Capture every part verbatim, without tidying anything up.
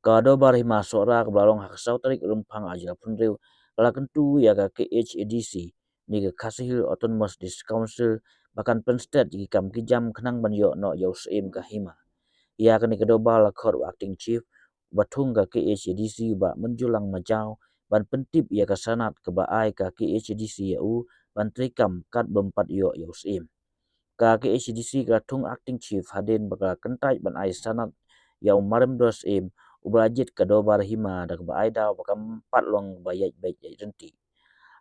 Ka Dorbar Hima Sohra kaba la long ha ka saw tarik Rymphang ar hajar arphew hynriew ka la kyntu ïa ka K H A D C ne ka Khasi Hills Autonomous District Council ba kan pynsted ïa ki kam ki jam khnang ban ïoh noh ïa u syiem ka hima. Ïa kane ka dorbar la khot u Acting Chief ba thung ka K H A D C, Bah Mynjullang Majaw, ban pyntip ïa ka sanad kaba ai ka K H A D C ïa u ban treikam kat bym pat ïoh ïa u syiem. Ka K H A D C ka la thung Acting Chief hadien ba ka la kyntait ban ai sanad ïa u Maremdor Syiem uba la jied ka dorbar hima da kaba ai daw ba kam pat long ba ïaid beit ïaid ryntih.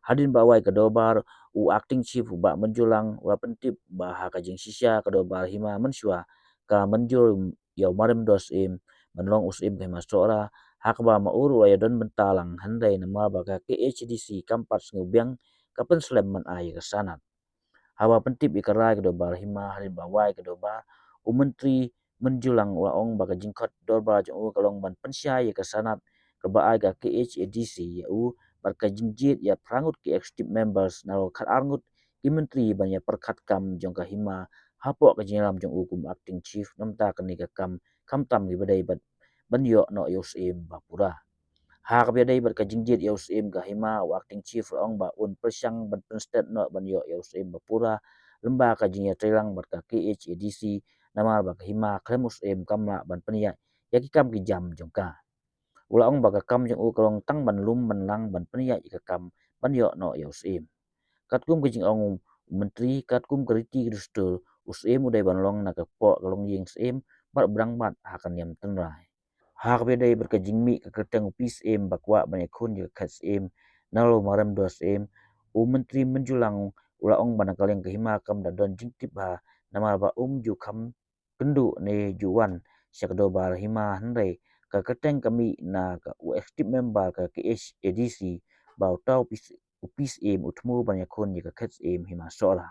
Hadien ba wai ka dorbar, u Acting Chief u Bah Mynjullang u la pyntip ba ha ka jingshisha ka dorbar hima mynshuwa ka mynjur ïa u Maremdor Syiem ban long u syiem ka hima Sohra, ha kaba ma u ruh u la ïadon bynta lang hynrei namar ba ka K H A D C kam pat sngewbiang ka pynslem ban ai ïa ka sanad. Haba pyntip ïa ka rai ka dorbar hima hadien ba wai ka dorbar, u Myntri Mynjullang u la ong ba ka jingkhot dorbar jong u ka long ban pynshai ïa ka sanad kaba ai ka K H A D C ïa u bad ka jingjied ïa phra ngut ki executive members nalor khatar ngut ki myntri ban ïa pyrkhat kam jong ka hima hapoh ka jingïalam jong u kum Acting Chief, namar kane ka kam khamtam kiba dei bad ban ïoh noh ïa u syiem ba pura. Ha kaba ïadei bad ka jingjied ïa u syiem ka hima, u Acting Chief u la ong ba un pyrshang ban pynsted noh ban ïoh ïa u syiem ba pura lyngba ka jingïatreilang bad ka K H A D C namar ba ka hima khlem u syiem kam lah ban pynïaid ïa ki kam ki jam jong ka. U la ong ba ka kam jong u ka long tang ban lum ban lang ban pynïaid ïa ka kam ban ïoh noh ïa u syiem. Katkum ka jingong u Myntri, katkum ka riti ka dustur, u syiem u dei ban long na ka kpoh ka longïing syiem bad u ba dang bat ha ka niam tynrai. Ha kaba ïadei bad ka jingmih ka kyrteng u P Syiem ba kwah ban ïakhun ïa ka khet syiem nalor u Maremdor Syiem, u Myntri Mynjullang u la ong ba na ka liang ka hima kam da don jingtip bha namar ba um ju kham kynduh ne ju wan sha ka dorbar hima hynrei ka kyrteng ka mih na ka u executive member ka K H A D C ba uta u P Syiem u thmu ban ïakhun ïa ka khet syiem hima Sohra.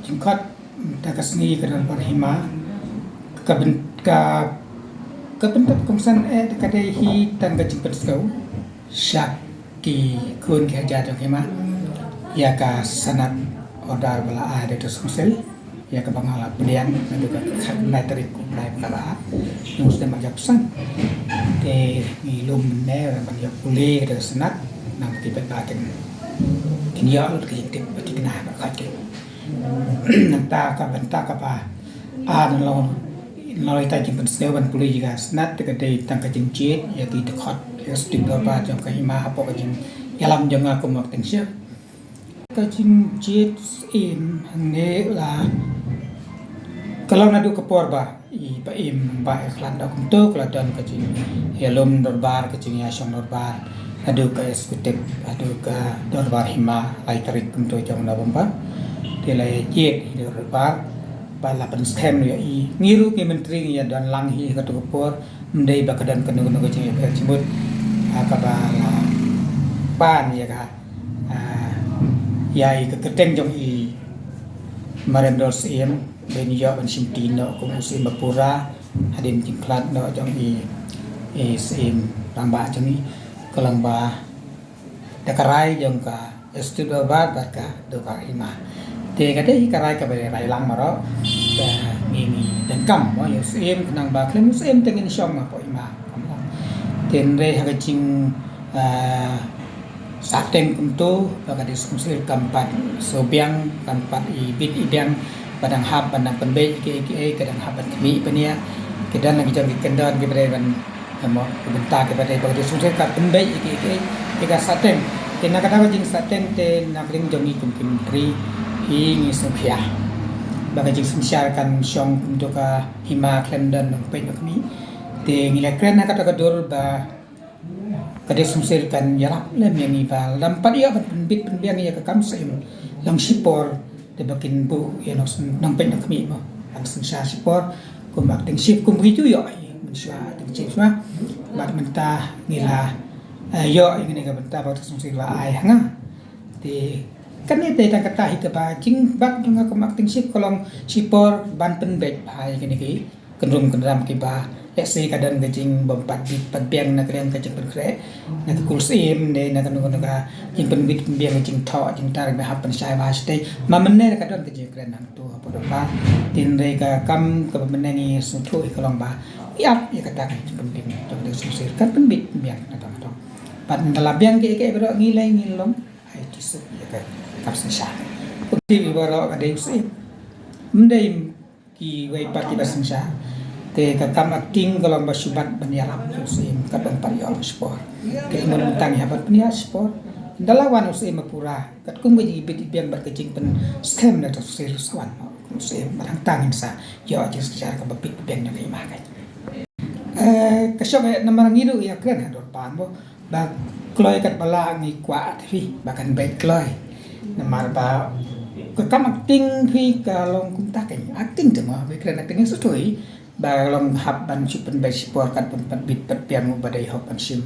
Jingkhot da ka sngi ka dorbar hima ka byn-, ka, ka bynta kongsan eh ka dei hi tang ka jingpynsngew sha ki khun ki hajar jong ka hima ïa ka sanad order ba la ai da ka District Council, ïa kaba nga la pdiang naduh ka khatlai tarik u bnai ba la ar. Ngi sdang ban ïa pyrshang. Te ngi lum mynne ban ïa pule ka sanad, namar ki paidbah kin, kin ïoh lut ka jingtip ba thikna ba khot ki. Nangta ka bynta kaba ar, nalor, nalor ita jingpynsngew ban pule ïa ka sanad te ka dei tang ka jingjied ïa ki dkhot, ïa ka sdang dorbar jong ka hima hapoh ka jingïalam jong nga kum u Acting Chief. Ka jingjied syiem hangne la ka long naduh ka por ba i Bah Im Bah ïa khlad da kumto ka la don ka jingïalum dorbar, ka jingïashong dorbar haduh ka executive, haduh ka dorbar hima lai tarik kumto jong u November. Te la ïa jied ïa ka dorbar bad la pynskhem ïa i. Ngi ruh ki myntri ngi ïa don lang hi ha kato ka por, ym dei ba ka don kano kano ka jingïapher jingmut ha kaba la pan ïa ka, ah, ïa i ka kyrteng jong i Maremdor Syiem ban ïoh ban shimti noh kum u syiem ba pura hadien jingkhlad noh jong i, i syiem rangbah jong i, ka long ba da ka rai jong ka District Dorbar bad ka Dorbar Hima. Te ka dei ka rai kaba rai lang baroh. Te ngi, ngi donkam mo ïa u syiem khnang ba khlem u syiem te ngin shong hapoh hima. Te hynrei ha ka jing, ah, sateng kumto ba ka District Council kam pat sngewbiang, kam pat ibit ibiang ba dang hap ban dang pynbeit ïa kiei kiei, ka dang hap ban khmih bniah, ki don la ki jong ki kyndon kiba dei ban, mo, ki bynta kiba dei ba ka District Council ka pynbeit ïa kiei kiei, ïa ka sateng. Te na kata ka jingsateng te na ka liang jong ngi kum ki myntri hi ngi sngewkhia ba ka jingsynshar kan shong kumto ka hima khlem don nongpeit nongkhmih. Te ngi la kren ha kata ka dur ba ka District Council kan ïarap lem ïa ngi ba lada ym pat ïoh ban pynbit pynbiang ïa ka kam syiem, long shipor te ba kin buh ïa nong syn-, nongpeit nongkhmih mo. Kan synshar shipor kum Acting Chief kum ki ju ïoh hi mynshuwa Acting Chief ma. Bad mynta ngi la, eh, ïoh ïa kane ka bynta ba ka District Council la ai ha nga. Te kane te tang kata hi kaba jingbat jong nga kum Acting Chief ka long shipor ban pynbeit bha ïa kane ki kynrum kynram kiba lehse ka don ka jingbym pat bit pat biang na ka liang ka jingpynkhreh na ka kur syiem ne na kano kano ka jingpynbit pynbiang ka jingthoh jingtar ba hap pynshai ba shatei. Ma mynne ka don ka jingkren hangto hapoh Dorbar. Hynrei ka kam kaba mynne ngi sngewthuh ïa ka long ba ïap ïa kata ka jingpynbit jong ka dei sngewsih kan pynbit pynbiang na tang tang. Pat ynda la biang ki ïa ka baroh ngi lei ngi long ai ti suk ïa ka kam synshar. Pynbit baroh ka dei u syiem. Ym dei kiwei pat kiba synshar. Te ka kam acting ka long ba shu bat ban ïarap ïa u syiem kat ban pat ïoh shipor. Te kumno tang ïa bat pynïaid shipor. Ynda la wan u syiem ha pura katkum ka jingbit biang bad ka jingpynskhem na ta sir sa wan u syiem ba dang tang in sa ïoh jingsynshar kaba bit biang jong ka hima ka. Eh, ka shong eh namar ngi ruh ïa kren ha Dorbar mo. Ba kloi kat ba lah ngi kwah te phi ba kan beit kloi. Namar ba ka kam acting phi ka long kumta kein acting te mo, ba kren acting ngi sngewthuh ba long hap ban shu pynbeit shipor kat ban pat bit pat biang u ba dei hok ban shim.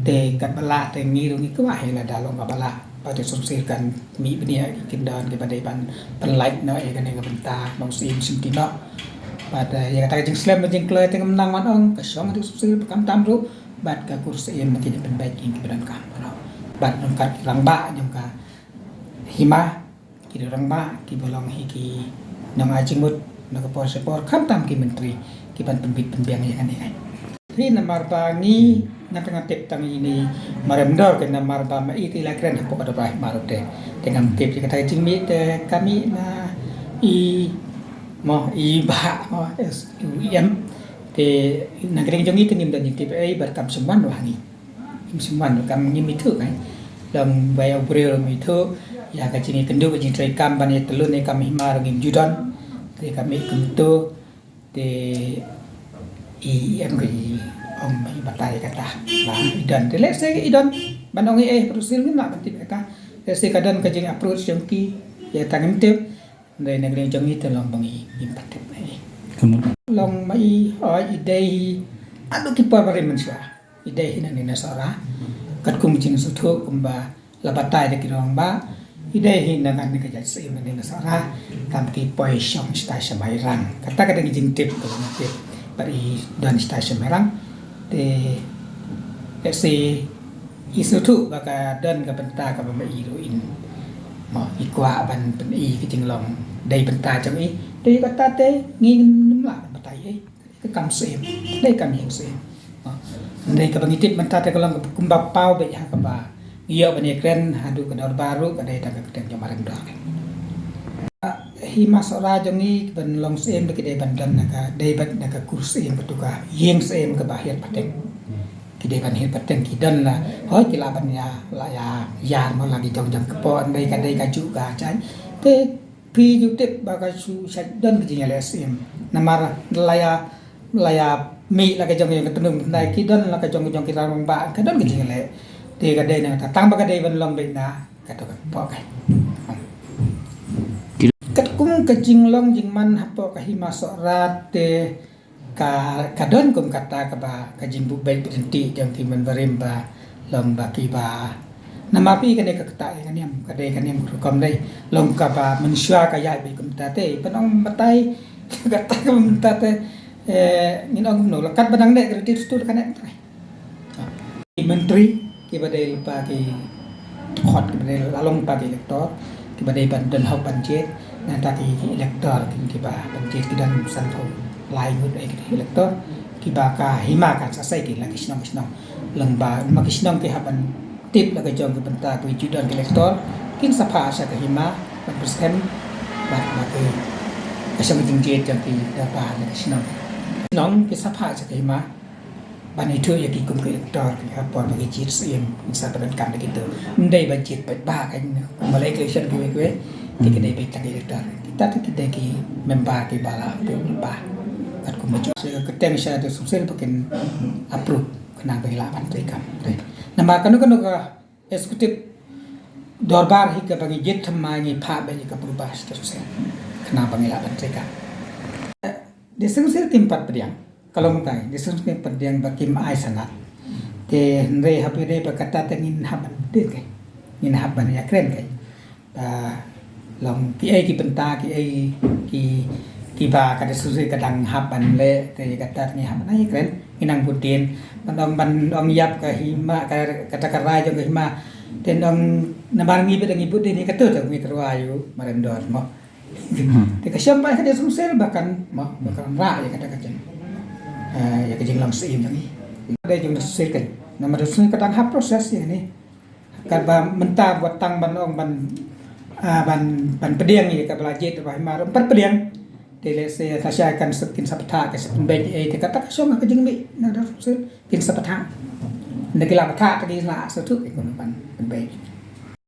Te kat ba lah te ngi ruh ngi kwah hi lada long ka ba lah ba te sumsir kan mih bniah ki kyndon ki ba dei ban pynlait noh ïa kane ka bynta nong syiem shim ti noh. Bad ïa kata ka jingslem ka jingkloi te ngam nang ban ong ka shong te sumsir ba kam tam ruh. Bad ka kur syiem ba ki dei pynbeit ïa ki ba donkam baroh. Bad nongkat ki rangbah jong ka hima ki dei rangbah kiba long hi ki nongai jingmut na ka por sha por khamtam ki myntri ki ban pynbit pynbiang ïa kane. Hi namar ba ngi nga tang tip tang ine marem dor ke namar ba ma i te la kren hapoh ka Dorbar Hima ruh te. Te ngam tip ïa kata ka jingmih te ka mih na i mo i bah mo S U M. Te na ka liang jong ngi te ngim don jingtip ei bad kam shym wan ruh ha ngi. Ngim shym wan ruh kam ngim ithuh kai. Long ba ïa u briew ruh ngim ithuh ïa ka jingïakynduh ka jingtrei kam ban ïa tylun ïa kam hima ruh ngim ju don. Te kam ïa kumto te i em ka i ong ba i batai kata ba i don. Te lehse i don ban ong i eh producer ngim lah ban tip kata. Lehse ka don ka jing approach jong ki ïa tang ngim tip. Hynrei na ka liang jong ngi te long ba ngi ngim pat tip na i. Long ma i oi i dei hi. Haduh ki por ba rim mynshuwa i dei hi nangne na Sohra. Katkum jingsngewthuh kumba la batai da ki rangbah i dei hi na kane ka jait syiem nangne na Sohra. Kam ki poi shong shatai sha Mairang kata ka dei ka jingtip ka long tip. Bad i don shatai sha Mairang. Te lehse i sngewthuh ba ka don ka bynta kaba ma i ruh in mo i kwah ban pyni ka jinglong dei bynta jong i. Te kata te ngi ngim lah ban batai ei. Ka kam syiem dei kam ïing syiem. Mo dei kaba ngi tip mynta te ka long kumba paw beit ha kaba ngi ïoh ban ïakren haduh ka Dorbar ruh ka dei tang ka kyrteng jong marem dor. Hima Sohra jong ngi ban long syiem dei ki dei ban don na ka dei ban na ka kur syiem katu ka ïing syiem kaba hiar pateng. Ki dei ban hiar pateng ki don la hoi ki lah ban ïa la ïa ïar mo la ki jong jong ka pon dei ka dei ka ju ka jan. Te phi ju tip ba ka shu sha don ka jingïaleh syiem. Namar la ïa la ïa mih la ka jong jong ka tnum nai ki don la ka jong jong ki rangbah ka don ka jingïaleh. Te ka dei na ka tang ba ka dei ban long beit na Kato ka pok ka. Katkum ka jinglong jingman hapoh ka Hima Sohra te ka, ka don kum kata kaba ka jingbuh beit beit lynti jong ki mynbarim ba long ba kiba. Namar phi kane ka kata ïa ka niam, ka dei ka niam rukom dei long kaba mynshuwa ka ïaid beit kumta te. Pynong batai kata ka mynta te, eh, ngin ong kumno la kat ba dang ne ka riti tu ka ne. Ki myntri kiba dei lypa ki dkhot kiba dei la long lypa ki elector kiba dei ban don hok ban jied, nangta ki elector ki kiba ban jied ki don sanphew lai ngut eh ki elector kiba ka hima kan sa sei ki la ki shnong ki shnong. Lyngba ma ki shnong ki hap ban tip la ka jong ki bynta ki ju don ki elector kin sa phah sha ka hima ban pyrshang ban ma ki ka shnong ki jingjied jong ki da ba na ki shnong. Shnong ki sa phah sha ka hima. Ban ithuh ïa ki kum ki elector ki ha por ba ki jied syiem, ngin sa pyndonkam da kito. Ym dei ba jied beit ba kan kum ba la election kiwei kiwei. Te ki dei beit tang elector. Kita te ki dei ki member kiba la approve ba. Katkum ba jong. Sa ka kyrteng sha te sumsel ba kin approve khnang ba ngi lah ban treikam. Namar kano kano ka executive dorbar hi kaba ngi jied thymmai ngi phah beit ïa ka approve ba sha te sumsel. Khnang ba ngi lah ban treikam. Dei sumsel kim pat pdiang. Ka long tai, dei sum ki pdiang ba kim ai sanad. Te hynrei hap ïa dei ba kata te ngin hap ban dei kai. Ngin hap ban ïa kren kai. Ba long ki ei ki bynta ki ei ki, Iba ka da susi ka dang hap ban leh, te kata ngi hap ban ai kren, ngi nang bud dien, ban ong, ban ong ïap ka hima, ka, kata ka rai jong ka hima, te ong namar ngi bit ngi bud dien, kata te ngi tyrwa ïa u Marindor mo. Te ka shong ba ka da sumsel ba kan mo, ba kan rah ïa kata ka jing. Eh, ïa ka jinglong syiem jong ngi. Da jong da sumsel kan. Namar da sumsel ka dang hap proses ïa ni. Katba mynta wat tang ban ong ban, ah, ban, ban pdiang ïa kaba la jied ba hima ruh pat pdiang. Te lehse ta sha kan sep kin sa pynthah ka sep pynbeit, eh, te kata ka shong ka jingmih na da sumsel kin sa pynthah. Nda ki la pynthah ta ki la sa thuk ki ban pynbeit.